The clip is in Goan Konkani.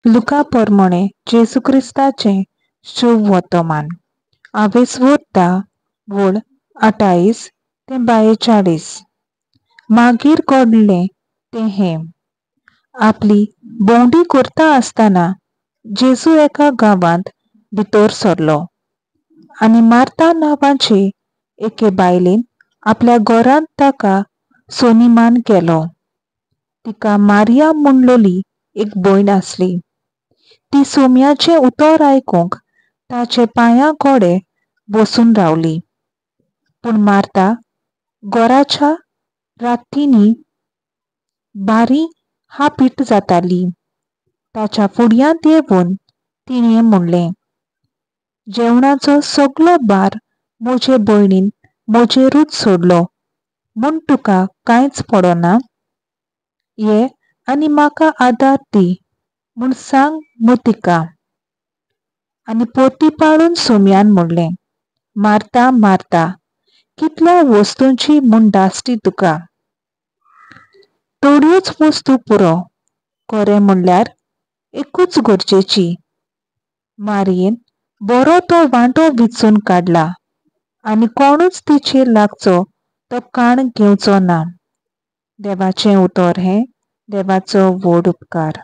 लुका पोरमोणे जेजू क्रिस्ताचें शुभ वर्तमान आवेसवोर 10 वळ 28 ते 42. मागीर घडलें तें हें, आपली भोंवडी करता आसतना जेजू एका गांवांत भितर सरलो आनी मार्ता नांवाचे एके बायलेन आपल्या घरांत ताका सोनिमान केलो. तिका मारिया म्हणलोली एक भयण आसली. ती सोम्याचें उतर आयकूंक ताचे पांयां कडेन बसून रावली. पूण मार्ता घराच्या रातींनी बारी हापीट जाताली. ताच्या फुड्यांत येवन तिणें म्हणलें, जेवणाचो सगलो भार म्हजे भयणीन म्हजेरूच सोडलो म्हूण तुका कांयच पडना? ये आनी म्हाका आदार दी म्हूण सांग मु तिका. आनी पोती पाळून सोम्यान म्हणलें, मार्ता मार्ता, कितल्या वस्तूंची म्हूण दासटी तुका. थोड्योच वस्तू पुरो, खरें म्हणल्यार एकूच गरजेची. मारयेन बरो तो वांटो विचून काडला आनी कोणूच तिचेर लागचो तो काण घेवचो ना. देवाचें उतर हें देवाचो व्हड उपकार.